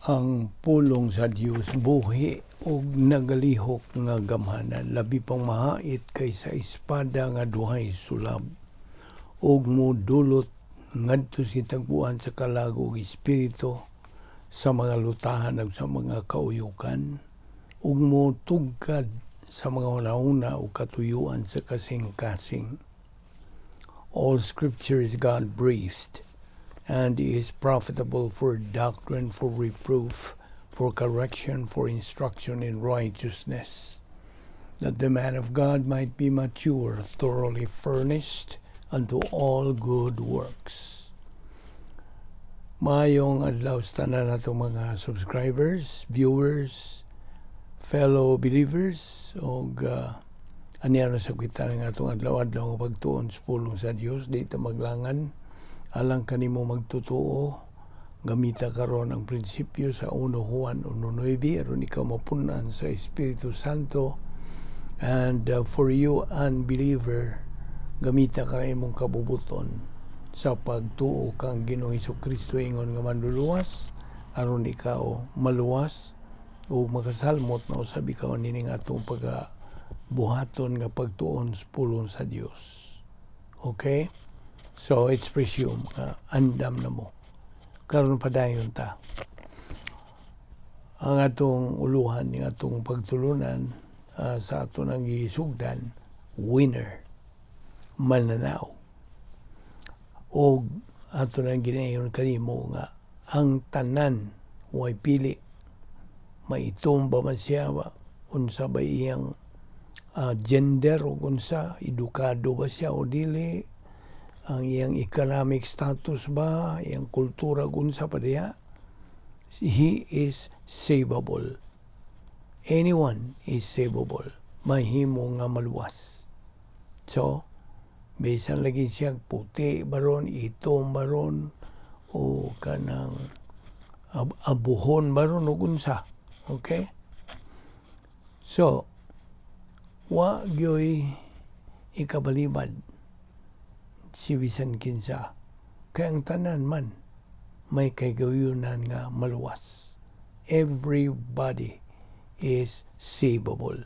Ang pulong sa Dios buhi ug nagalihok nga gamhanan, labi pang mahait kaysa espada nga duhay sulab, ug modulot ngadto sa hitagbuan sa kalag ug espiritu, sa mga lutahan ug sa mga kauyukan, ug motugkad sa mga hunahuna ug katuyuan sa kasing-kasing. All Scripture is God breathed and is profitable for doctrine, for reproof, for correction, for instruction in righteousness, that the man of God might be mature, thoroughly furnished unto all good works. Maayong adlaw sa tanan natong mga subscribers, viewers, fellow believers, og aniya na sa kita nga atong adlaw-adlaw nga pagtuon sa pulong sa Dios. Di ta maglangan alang kanimo magtotoo. Gamita karon ang prinsipyo sa 1 Juan 1:9 aron ikaw mapunan sa Espiritu Santo, and for you unbeliever, gamita ka imong kabubuton sa pagtuo kang Ginoong Kristo ingon nga manluluwas aron ikaw maluwas o makasalmot na usab ikaw nining atong pagka buhaton nga pagtuon sa pulong sa Dios. Okay? So it's presumed nga andam na mo. Karon padayon ta. Ang atong uluhan ning atong pagtulunan sa ato nang gisugdan, winner, mananaw. Og ato nang ginayon kanimo nga ang tanan way pili, maitom ba man siya ba, unsa ba iyang gender o unsa, edukado ba siya o dili, ang iyang economic status ba, iyang kultura, unsa pa diha, he is savable. Anyone is savable. Mahimo nga maluwas. So, bisan lagi siya puti baron, itom baron, o kanang abuhon baron o unsa. Okay? So, wa gyoy ikabalibad si bisan kinsa. Kay ang tanan man may kahigayunan nga maluwas. Everybody is savable.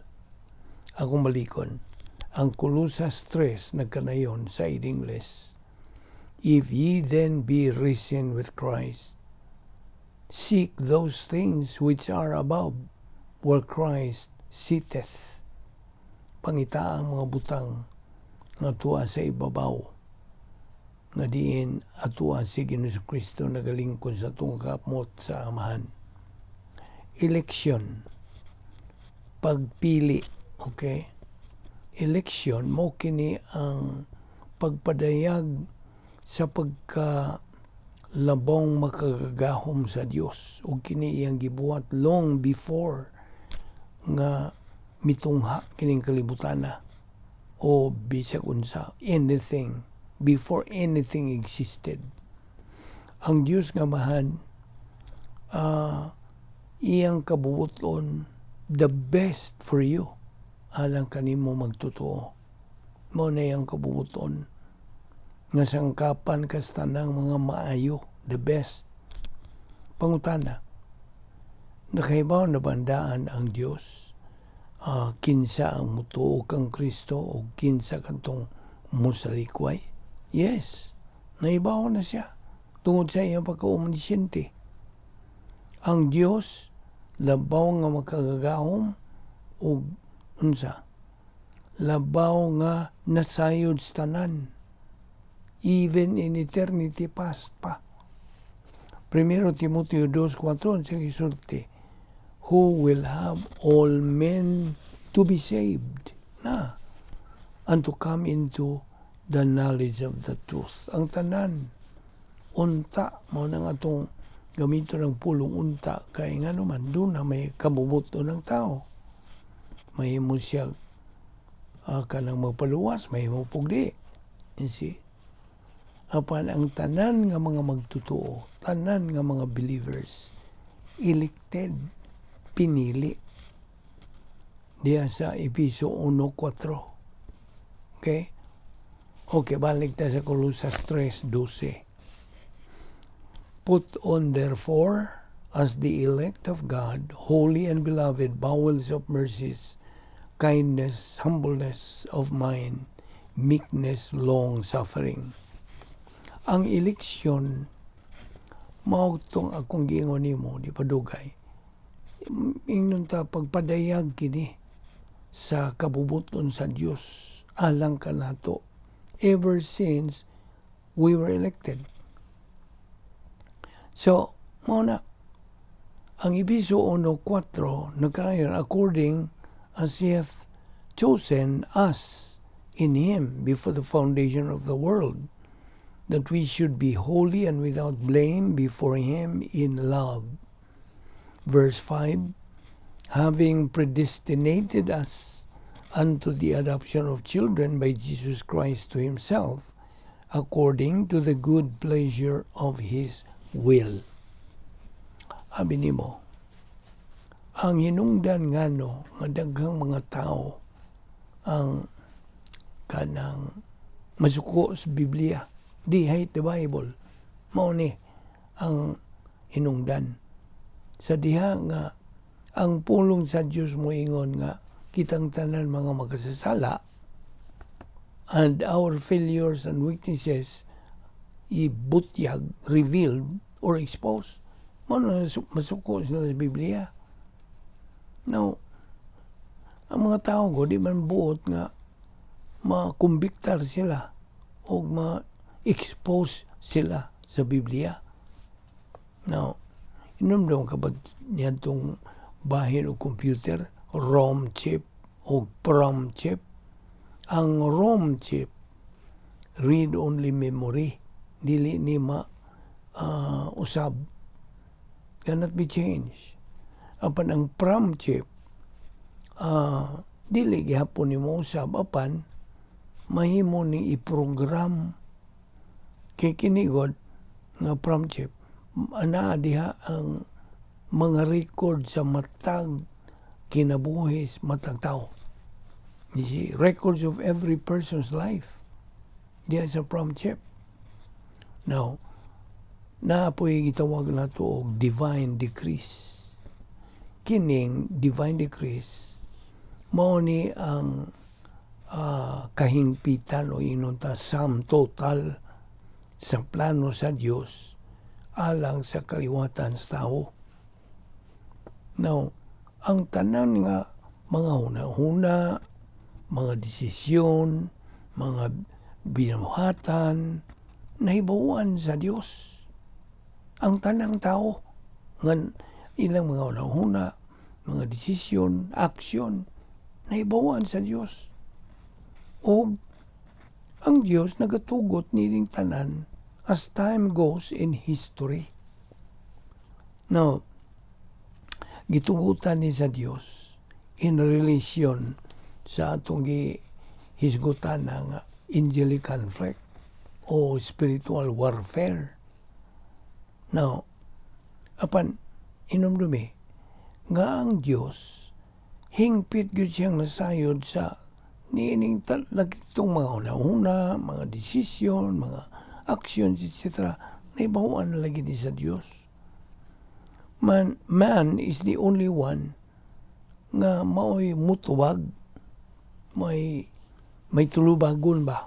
Akong balikon, ang Colosas 3 nagkanayon sa English, "If ye then be risen with Christ, seek those things which are above, where Christ sitteth." Pangita ang mga butang nga tuwa sa ibabaw, nga diin atua si Ginoong Kristo nagalingkod sa atong kamot sa Amahan. Election, pagpili, okay? Election mo kini ang pagpadayag sa pagka labong makagagahom sa Dios, ug kini iyang gibuhat long before nga mitungha kining kalibutana o bisag unsa, anything, before anything existed. Ang Dios nga Amahan, iyang kabubuton the best for you alang kanimo magtotoo. Mo na iyang kabubuton nga sangkapan kas tanang mga maayo, the best. Pangutana, nakahibaw na bandaan ang Dios kinsa ang mutuo kang Kristo o kinsa kantong musalikway? Yes, nahibaw na siya tungod sa iyang pagka-omnisciente. Ang Dios labaw nga makagagahom ug unsa, labaw nga nasayod sa tanan, even in eternity past pa. Primero Timoteo 2:4 sa gisulti, "Who will have all men to be saved" na "and to come into the knowledge of the truth." Ang tanan unta mo nang atong gamito ng pulong unta, kay nga naman doon na may kabubuto ng tao. Mahimo siya kanang magpaluwas, mahimo pugdi. You see? Apan ang tanan nga mga magtotoo, tanan nga mga believers, elected, pinili. Diya sa Episo 1:4. Okay? Okay, balik ta sa Colosas 3:12. "Put on therefore As the elect of God, holy and beloved, bowels of mercies, kindness, humbleness of mind, meekness, long suffering. Ang eleksyon mao tong akong giingon nimo di pa dugay. Ingnon ta pagpadayag kini sa kabubuton sa Dios alang kanato ever since we were elected. So, mao na ang Epeso 1:4 nagkanayon, "According as He hath chosen us in Him before the foundation of the world, that we should be holy and without blame before Him in love." Verse 5, "Having predestinated us unto the adoption of children by Jesus Christ to Himself, according to the good pleasure of His will." Abi nimo, ang hinungdan ngano nga daghang mga tao ang kanang masuko sa Biblia, they hate the Bible. Mao ni ang hinungdan. Sa diha nga ang pulong sa Dios moingon nga kitang tanan mga makasasala and our failures and weaknesses ibutyag, revealed or exposed. Mao na masuko sila sa Biblia. Now, ang mga tao ko, di man buot nga makumbiktar sila o ma-expose sila sa Biblia. Now, hinumdum ka ba niyadtong bahin og computer, ROM chip o PROM chip? Ang ROM chip, read only memory, dili ni ma usab, cannot be changed. Apan ang PROM chip, dili gihapon nimo usab, apan mahimo ni i-program, kay kini gud nga PROM chip ana diha ang mga record sa matag kinabuhi, matag tao. You see, records of every person's life diha sa PROM chip. Now, naa po'y gitawag nato og divine decrees. Kining divine decrees mao ni ang kahingpitan o ingnon ta sum total sa plano sa Dios alang sa kaliwatan sa tao. Now, ang tanan nga mga huna-huna, mga desisyon, mga binuhatan, nahibawan sa Dios. Ang tanang tao, nga ilang mga huna-huna, mga desisyon, aksyon, nahibawan sa Dios. O ang Dios nagatugot nining tanan as time goes in history. Now, gitugutan ni sa Dios in relation sa atong gihisgutan nga angelic conflict o spiritual warfare. Now, apan hinumdumi nga ang Dios hingpit gyud siyang nasayod sa niining lagitong mga una-una, mga desisyon, mga actions, etc. Nahibaw-an na lagi ni sa Dios. Man is the only one nga maoy mutubag, may tulubagon ba,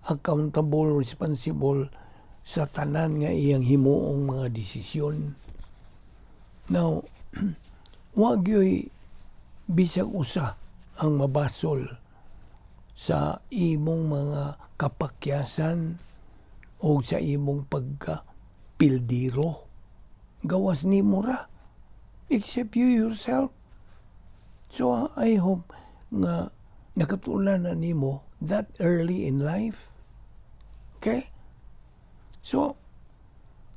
accountable, responsible sa tanan nga iyang himuong mga desisyon. Now, wa gyoy bisag usa ang mabasol sa imong mga kapakyasan o sa imong pagka pildiro. Gawas nimo ra. Except you yourself. So I hope nga nakatunan na nimo that early in life. Okay? So,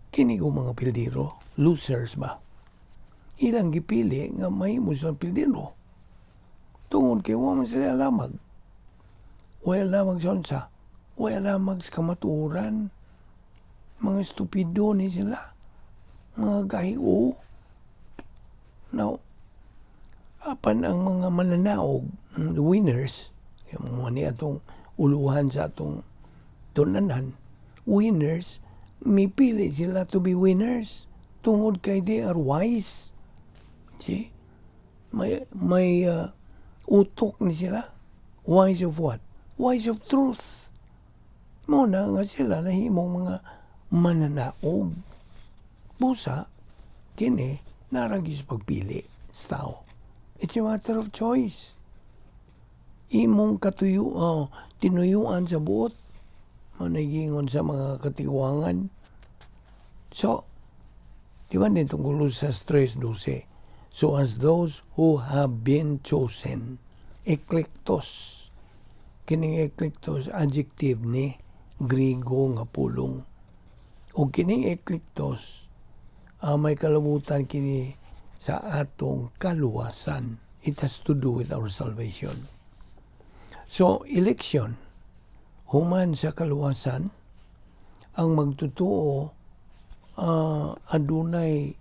kini ko mga pildiro, losers ba? Ilang gipili nga mahimo silang pildiro. Tungod kay wa man sila lamag. Wala lamag sa unsa. Wala lamag sa kamatuoran. Mga estupido ni sila. Mga gahio. Now, apan ang mga mananaog, the winners, yung mga ni atong uluhan sa atong tun-anan, winners, mipili sila to be winners. Tungod kay they are wise. See? May utok ni sila. Wise of what? Wise of truth. Mao na nga sila nahimong mga mananaog. Busa, kini, naa ra gyud sa pagpili sa tao. It's a matter of choice. Imong katuyo, oh, tinuyuan sa buot, mao sa mga katiguangan. So, di ba din tungkol sa 3:12? So as those who have been chosen, eklektos. Kining eklektos, adjective ni Grigo nga pulong. O kining eklektos, may kalabutan kini sa atong kaluwasan. It has to do with our salvation. So, election, human sa kaluwasan, ang magtutuo adunay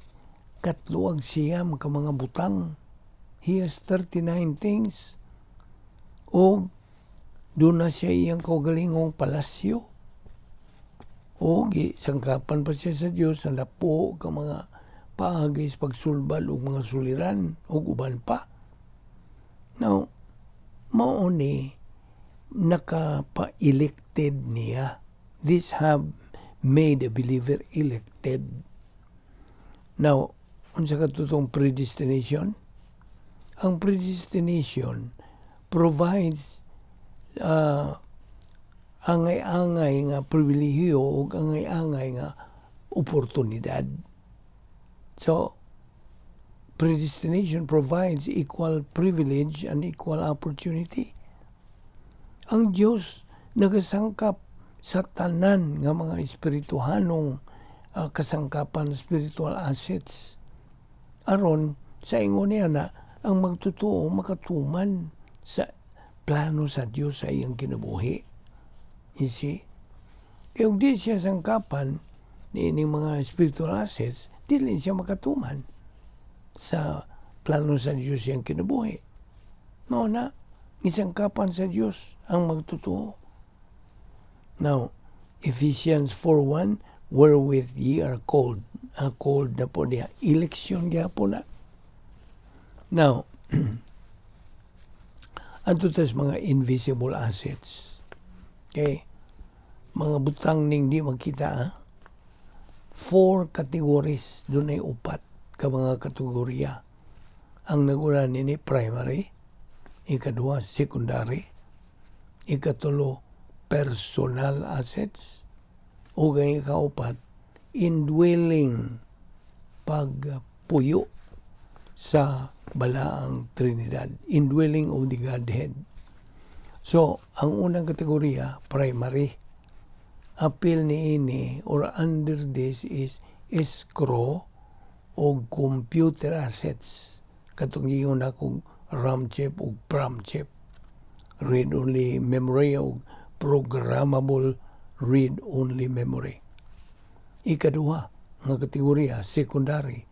39 ka mga butang. He has 39 things. O duna siya iyang kaugalingong palasyo. O sangkapan pa siya sa Dios sa napo ka mga paagi sa pagsulbad og mga suliran ug uban pa. Now, mao ni nakapa-elected niya. This have made a believer elected. Now, unsa katong predestination? Ang predestination provides angay-angay nga pribilehiyo o angay-angay nga oportunidad. So, predestination provides equal privilege and equal opportunity. Ang Diyos nagasangkap sa tanan nga mga espirituhanong kasangkapan, spiritual assets, aron sa ingon niya na ang magtotoo makatuman sa plano sa Dios sa iyang kinabuhi. You see? Kaya kung di siya sangkapan ni ining mga spiritual assets, dili siya makatuman sa plano sa Dios iyang kinabuhi. Mao na, isangkapan sa Dios ang magtotoo. Now, Ephesians 4:1, wherewith ye are called. Called na po niya. Election gyapon na. Now, adto tas mga invisible assets. Okay? Mga butang ning di makita. Ha? Four categories. Dunay upat ka mga kategorya. Ang naguna nini, primary, ikaduha, secondary, ikatulo, personal assets, ug ang ikaupat, indwelling, pagpuyo sa Balaang Trinidad, indwelling of the Godhead. So, ang unang kategorya, primary. Apil ni ini or under this is escrow o computer assets. Katong giingon akong RAM chip o PROM chip. Read-only memory o programmable read-only memory. Ikaduha nga kategorya, secondary.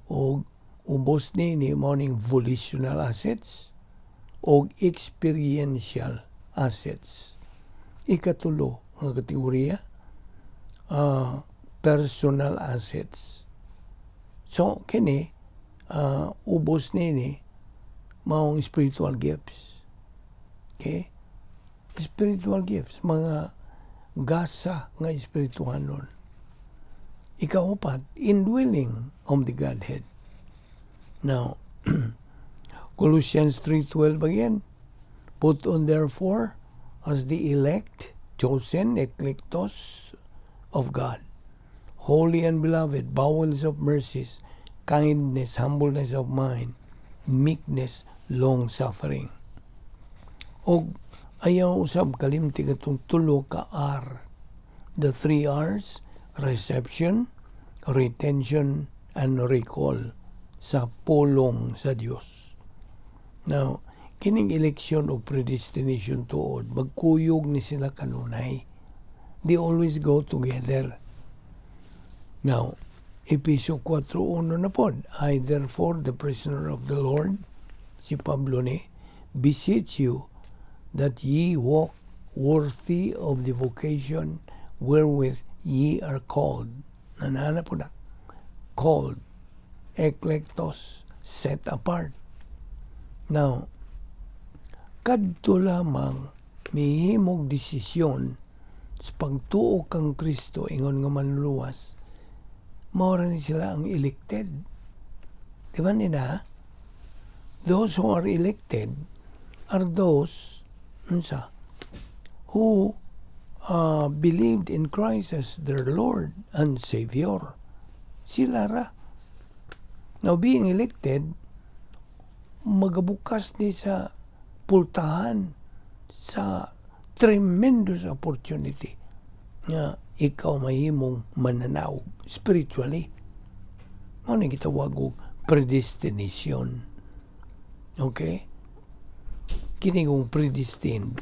O ubos nini mao ning volitional assets o experiential assets. Ikatulo nga kategorya, personal assets. So kini ubos nini maong spiritual gifts. Okay? Spiritual gifts, mga gasa nga espirituhanon. Ikaupat, indwelling of the Godhead. Now, Colossians 3:12 again, put on therefore as the elect, chosen, eklektos of God, holy and beloved, bowels of mercies, kindness, humbleness of mind, meekness, long-suffering. Og ayaw usab kalimti katong tulo ka R. The three R's, reception, retention, and recall sa pulong sa Dios. Now, kining election o predestination tuod, magkuyog ni sila kanunay. They always go together. Now, Epeso 4:1 na pod, I therefore, the prisoner of the Lord, si Pablo ni, beseech you that ye walk worthy of the vocation wherewith ye are called. Nanana po na. Called, eklektos, set apart. Now, kadto lamang mihimog desisyon sa pagtuo kang Kristo ingon nga manluluwas, mao ra ni sila ang elected. Di ba nina? Those who are elected are those, unsa, who believed in Christ as their Lord and Savior. Sila ra. Now, being elected, magabukas ni sa pultahan sa tremendous opportunity nga ikaw mahimong mananaog spiritually. Mao ni gitawag og predestination. Okay? Kini kung predestined,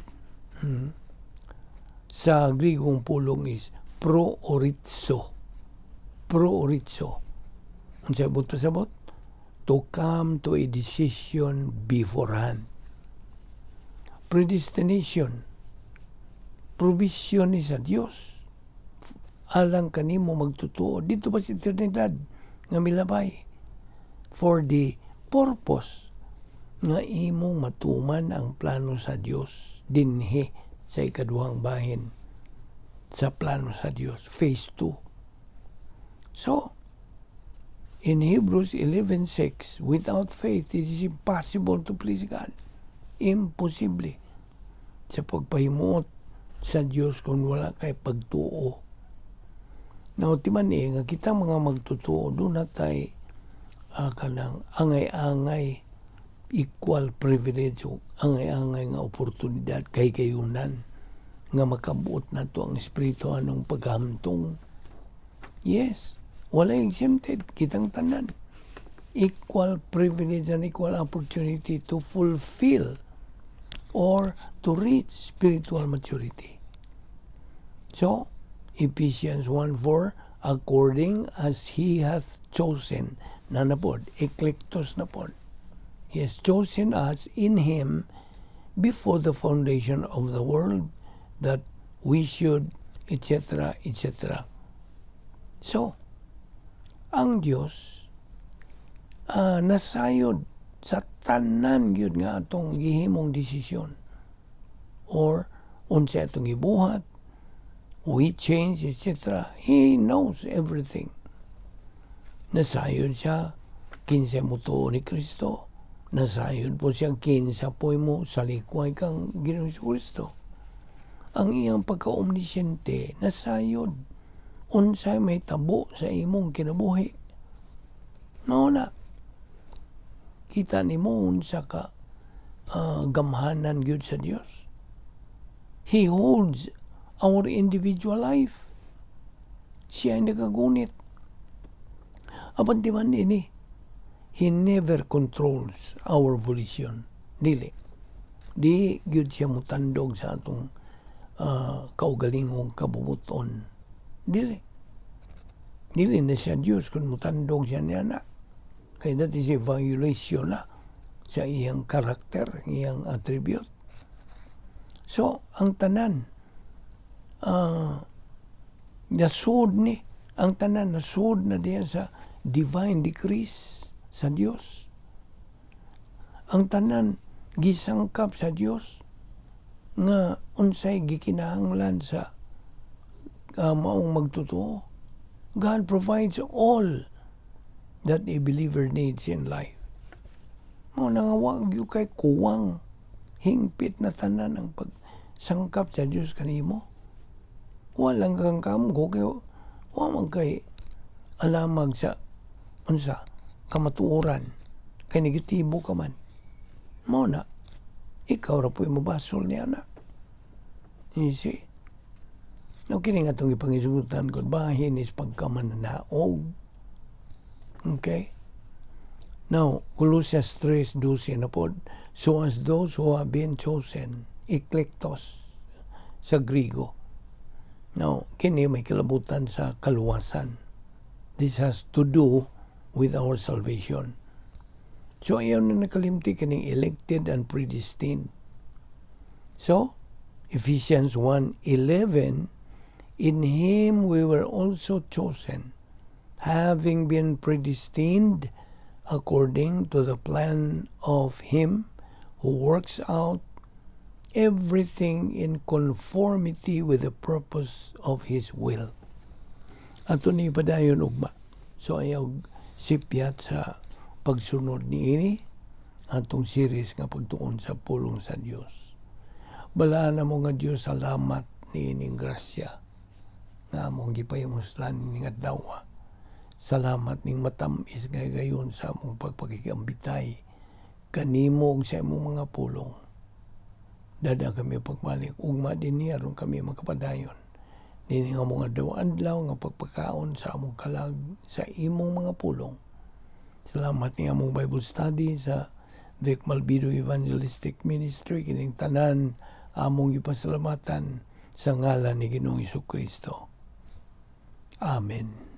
sa Grigong pulong is proorizo. Proorizo. Unsa buot pasabot? To come to a decision beforehand. Predestination. Provision ni sa Dios alang kanimo magtutuo dito pa sa eternidad nga milabay for the purpose nga imong matuman ang plano sa Dios dinhi sa ikaduhang bahin sa plano sa Dios, phase 2. So in Hebrews 11:6, without faith it is impossible to please God. Imposible sa pagpahimuot sa Dios kung wala kay pagtuo. Now, timan eh, nga kita mga magtutuo, duna tay kanang angay-angay equal privilege o angay-angay nga oportunidad kay kayunan nga makabuot nato ang espiritu anong paghamtong. Yes, wala exempted, kitang tanan. Equal privilege and equal opportunity to fulfill or to reach spiritual maturity. So, Ephesians 1:4, according as He hath chosen, na pod, eklektos na pod. He has chosen us in Him before the foundation of the world that we should, etc., etc. So, ang Dios nasayod sa tanan gyud nga atong gihimong desisyon or unsa atong gibuhat, we change, etc. He knows everything. Nasayod siya kinsa motuo ni Kristo. Nasayod po siya kinsa po mo salikway kang Ginoong Kristo. Ang iyang pagka-omnisciente, nasayod unsay may tabo sa imong kinabuhi. Mao na kita nimo unsa ka gamhanan gyud sa Dios. He holds our individual life. Siya ay nagagunit. Apan di man ini, He never controls our volition. Dili. Di gyud siya mutandog sa atong kaugalingong kabubuton. Dili. Dili na siya Diyos kung mutandog siya niya na. Kaya that is a violation na sa iyang karakter, iyang attribute. So, ang tanan, nasud ni, ang tanan nasud na diya sa divine decrees sa Dios. Ang tanan gisangkap sa Dios nga unsay gikinahanglan sa maong magtotoo. God provides all that a believer needs in life. Mao na nga wa gyud kay kuwang, hingpit na tanan ang pagsangkap sa Dios kanimo. Walang kang kamgo kay wa man kay alamag sa unsa kamatuoran kay negatibo ka man. Mao na ikaw ra po'y mobasol niya na. You see? No, kini nga itong ipangisugutan ko, bahin is pagkamananaog. Okay? Now, Colossians 3:12 na pod, so as those who have been chosen, eklektos sa Grigo. Now, kini may kalabutan sa kaluwasan. This has to do with our salvation. So, ayaw na nakalimti kining elected and predestined. So, Ephesians 1:11, in Him we were also chosen, having foreknowledge. Having been predestined according to the plan of Him who works out everything in conformity with the purpose of His will. Ato ni padayon ugma. So ayaw sipyat sa pagsunod niini atong series nga pagtuon sa pulong sa Dios. Balaan mo nga Dios, salamat niining grasya nga among gipahimuslan ning adlaw. Salamat ning matamis nga higayon sa among pagpakigambitay kanimo ug sa imong mga pulong. Dada kami pagmalik ugma dinhi aron kami makapadayon nining among adlaw-adlaw nga pagpakaon sa among kalag sa imong mga pulong. Salamat ni among Bible study sa Vic Malbido Evangelistic Ministry. Kining tanan among gipasalamatan sa ngalan ni Ginoong Kristo. Amen.